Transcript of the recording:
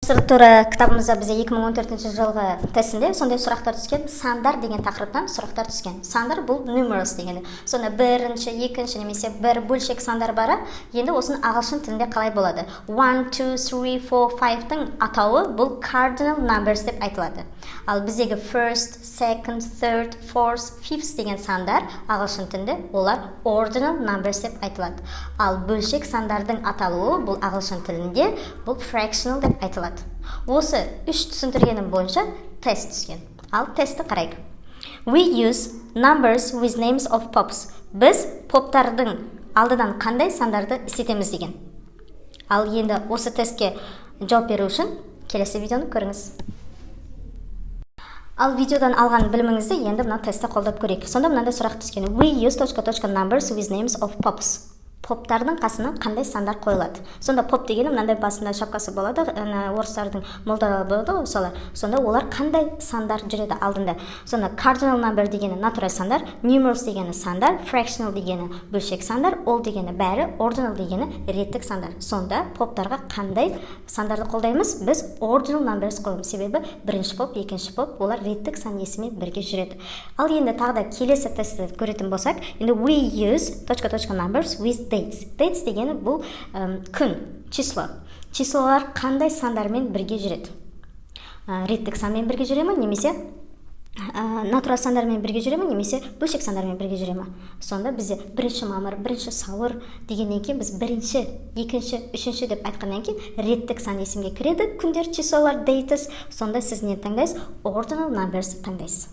Структура кітабымызда бізде 2014 жылғы тестінде сондай сұрақтар түскен. Сандар деген тақырыптан сұрақтар түскен. Сандар бұл numerals дегені. Сонда бірінші, екінші немесе бір бөлшек сандар бары. Енді осыны ағылшын тілінде қалай болады? 1, 2, 3, 4, 5-тің атауы бұл cardinal numbers деп айтылады. Ал біздегі first, second, third, fourth, fifth деген сандар ағылшын тілінде олар ordinal numbers деп айтылады. Ал бөлшек сандардың аталуы бұл ағылшын тілінде бұл fractional деп айтылады. Осы үш түсіндіргенім бойынша тест түскен. Ал тестті қарайық. We use numbers with names of pops. Біз поптардың алдыдан қандай сандарды істетеміз деген. Ал енді осы тестке жауап беру үшін келесі видеоны көріңіз. Ал видеодан алған біліміңізді енді мына тестте қолдап көрейік. Сонда мынандай сұрақ түскен: We use точка точка numbers with names of pops. Поптардың қасына қандай сандар қойылады? Сонда поп дегені мынандай басында шапкасы болады, ана орыстардың молдалары болады ғой, солар. Сонда олар қандай сандар жүреді алдында? Сонда cardinal number дегені натурал сандар, numerals дегені сандар, fractional дегені бөлшек сандар, all дегені бәрі, ordinal дегені реттік сандар. Сонда поптарға қандай сандарды қолдаймыз? Біз ordinal numbers қоямыз, себебі бірінші поп, екінші поп, олар реттік сан есіммен бірге жүреді. Ал енді тағы да келесі тестті көретін болсақ, енді we use точка точка numbers with dates. Dates дегені бұл күн, число. Числолар қандай сандармен бірге жүреді? Реттік санмен бірге жүре ма немесе натурал сандармен бірге жүре ма немесе бөлшек сандармен бірге жүре ма? Сонда бізде 1 мамыр, 1 сәуір дегеннен кейін, біз бірінші, екінші, үшінші деп айтқаннан кейін реттік сан есімге кіреді күндер, числолар, dates. Сонда сіз не таңдайсыз? Ordinal numbers таңдайсыз.